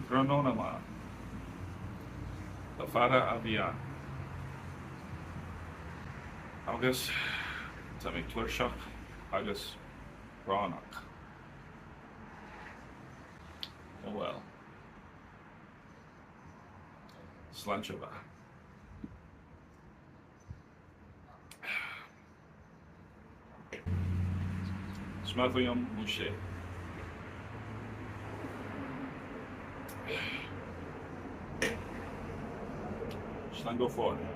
Tráthnóna maith. Le fada a bhí ann. Agus tá mé tuirseach agus brónach. Oh well. Sláinte mhaith. Is maith liom Moshe. Slán go fóill.